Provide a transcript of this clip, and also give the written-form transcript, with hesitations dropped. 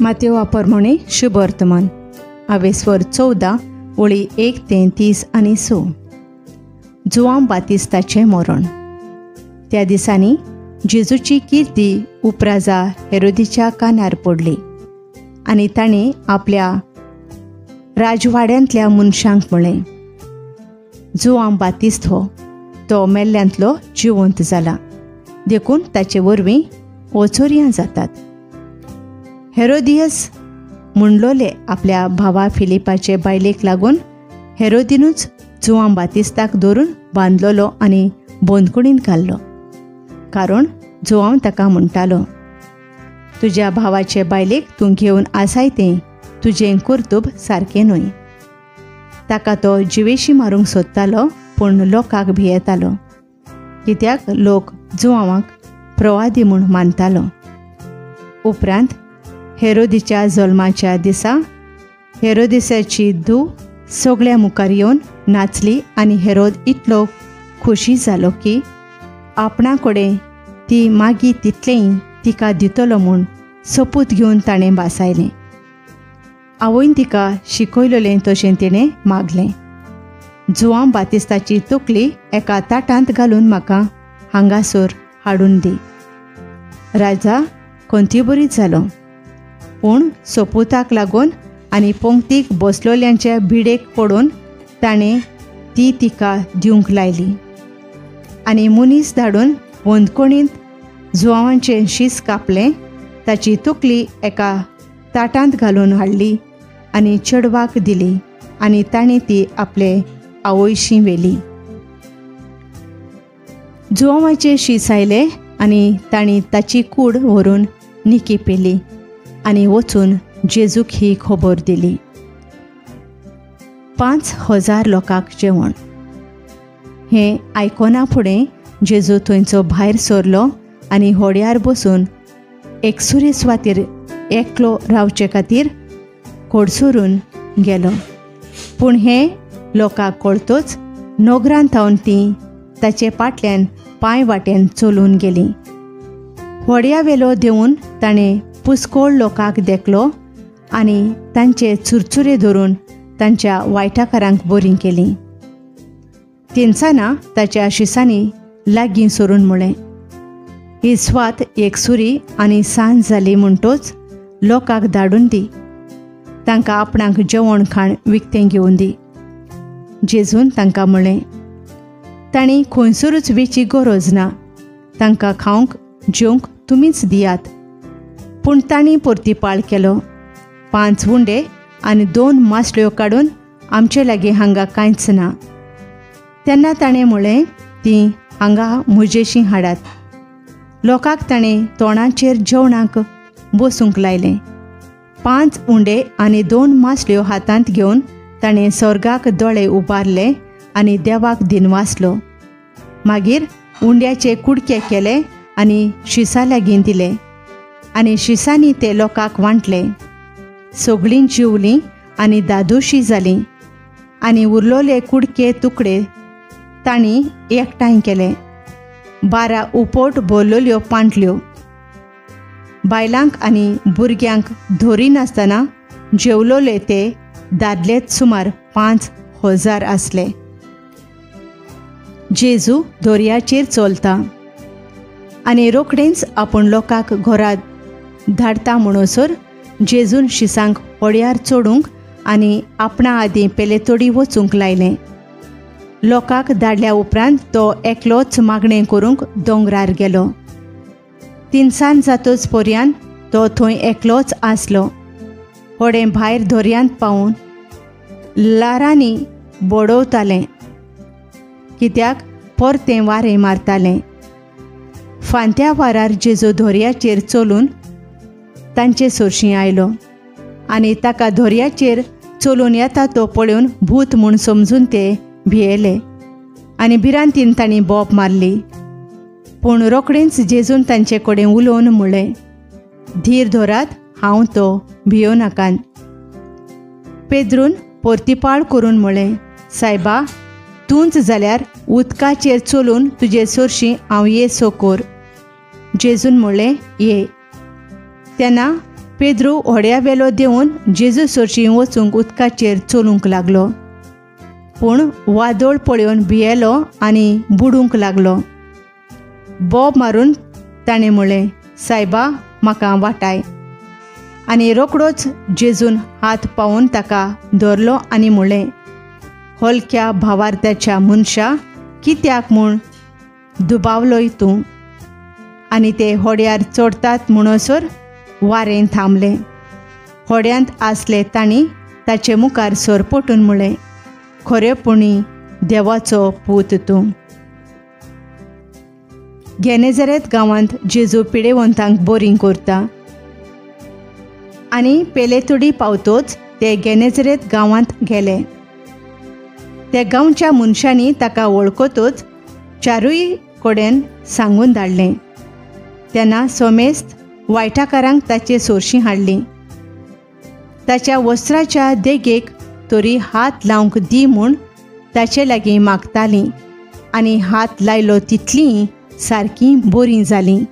मातेवा परमणे शुभ वर्तमान आवेस्वर 14 ओळी 1 ते 30 आनी 6. जुआंव बातिस्ताचें मरण. त्या दिसांनी जेजूची किर्ती उपराजा हेरोदीच्या कानार पडली आनी ताणें आपल्या राजवाड्यांतल्या मनशांक म्हळें, जुआंव बातिस्त हो तो मेल्ल्यांतलो जिवंत जाला, देखून ताचे वरवीं ओचोरयां जातात. हेरोदियस म्हणलोले आपल्या भावा फिलिपाचे बायलेक लागून हेरोदीनूच जुआंव बातिस्ताक धरून बांदलोलो आनी बंदखणींत घाल्लो, कारण जुआंव ताका म्हणटालो, तुज्या भावाचे बायलेक तूं घेवन आसाय तें तुजें कर्तुब सारकें न्हय. ताका तो जिवेशी मारूंक सोदतालो, पूण लोकांक भियेतालो, कित्याक लोक जुआंवाक प्रवादी म्हूण मानतालो. उपरांत हेरोदीच्या जल्माच्या दिसा हेरोदिसाची धूव सगळ्या मुखार येवन नाचली आनी हेरोद इतलो खोशी जालो की आपणा कडेन ती मागीर तितलेंय तिका दितलो म्हूण सोपूत घेवन ताणें भासायलें. आवयन तिका शिकयलें तशें तिणें मागलें, जुआंव बातिस्ताची तकली एका ताटांत घालून म्हाका हांगासर हाडून दी. राजा खंतीबरीत जालो, पूण सोपुताक लागून आनी पंक्तीक बसलोल्यांच्या भिडेक पडून ताणें ती तिका दिवंक लायली आनी मनीस धाडून बंदखणींत जुआंवाचें शीस कापलें, ताची तकली एका ताटांत घालून हाडली आनी चेडवाक दिली आनी ताणें ती आपले आवयशी व्हेली. जुआंवाचें शीस आयलें आनी तांणी ताची कूड व्हरून निकी पेली आनी वचून जेजूक ही खबर दिली. 5000 लोकांक जेवण. हें आयकना फुडें जेजू थंयचो भायर सरलो आनी होड्यार बसून एकसुरे सुवातेर एकलो रावचे खातीर कोडसरून गेलो. पूण हें लोकांक कळतच नगरांत थावन तीं ताचे फाटल्यान पांय वाटेन चलून गेलीं. होड्या वेलो देंवून ताणें पुस्कोळ लोकांक देखलो आनी तांचे चुरचुरे धरून तांच्या वायटाकारांक बरीं केलीं. तिनसाना ताच्या शिसांनी लागीं सरून म्हळें, ही स्वात एकसुरी आनी सांज जाली म्हणटोच लोकांक धाडून दी, तांकां आपणाक जेवण खाण विकतें घेवन दी. जेजून तांकां म्हळें, तांणी खंयसरूच वेची गरज ना, तांकां खावंक जेवंक तुमीच दियात. पूण तांणी परतीपाळ केलो, 5 उंडे आनी 2 मासळ्यो काडून आमचे लागीं हांगा कांयच ना. तेन्ना ताणें म्हळें, तीं हांगा म्हजेशीं हाडात. लोकांक ताणें तोंडाचेर जेवणाक बसूंक लायलें. 5 उंडे आनी 2 मासळ्यो हातांत घेवन ताणें स्वर्गाक दोळे उबारले आनी देवाक दिनवासलो. मागीर उंड्याचे कुडके केले आनी शिसा लागीं दिले आनी शिसांनी ते लोकांक वांटले. सगळीं जेवलीं आनी दादोशी जालीं आनी उरलोले कुडके तुकडे तांणी एकठांय केले. 12 उपोट भरलेल्यो पांटल्यो. बायलांक आनी भुरग्यांक धरिनासतना जेवलोले ते दादलेच सुमार 5000 आसले. जेजू दर्याचेर चलता आनी रोखडेंच आपूण लोकांक घरांत धाडटा म्हणसर जेजून शिसांक होड्यार चडूंक आनी आपणा आदीं पेलेतोडी वचूंक लायलें. लोकांक धाडल्या उपरांत तो एकलोच मागणें करूंक दोंगरार गेलो. तिनसांज जातच पर्यान तो थंय एकलोच आसलो. होडें भायर दर्यांत पावून ल्हारांनी बडोवतालें, कित्याक परतें वारें मारतालें. फांत्या वारार जेजू दर्याचेर चलून तांचे सरशीं आयलो आनी ताका दर्याचेर चलून येता तो पळोवन भूत म्हूण समजून ते भियेले आनी भिरांतीन तांणी बोब मारली. पूण रोखडेंच जेजून तांचे कडेन उलोवन म्हळें, धीर धरात, हांव तो, भियो नाकात. पेद्रून परतीपाळ करून म्हळें, सायबा, तूंच जाल्यार उदकाचेर चलून तुजे सरशीं हांव ये सो कर. जेजून म्हळें, ये. तेन्ना पेद्रू होड्या वेलो देंवून जेजू सरशीं वचूंक उदकाचेर चलूंक लागलो, पूण वादळ पळोवन भियेलो आनी बुडूंक लागलो. बोब मारून ताणें म्हळें, सायबा म्हाका वाटाय. आनी रोखडोच जेजून हात पावोवन ताका धरलो आनी म्हळें, हलक्या भावार्थ्याच्या मनशा, कित्याक म्हूण दुबावलोय तूं? आनी ते होड्यार चडतात म्हणसर वारें थांबलें. होड्यांत आसले तांणी ताचे मुखार सरपटून म्हळें, खरेपणी देवाचो पूत तूं. गेनेझरेत गांवांत जेजू पिडेवंतांक बोरीं करता. आनी पेलेतुडी पावतोच ते गेनेझरेत गांवांत गेले. त्या गांवच्या मनशांनी ताका वळखतच चारूय कडेन सांगून धाडलें. तेन्ना सोमेस्त वायटाकारांक ताचे सोरशीं हाडलीं. ताच्या वस्त्राच्या देगेक तरी हात लावंक दी म्हूण ताचे लागीं मागतालीं आनी हात लायलो तितलीं सारकीं बरीं जालीं.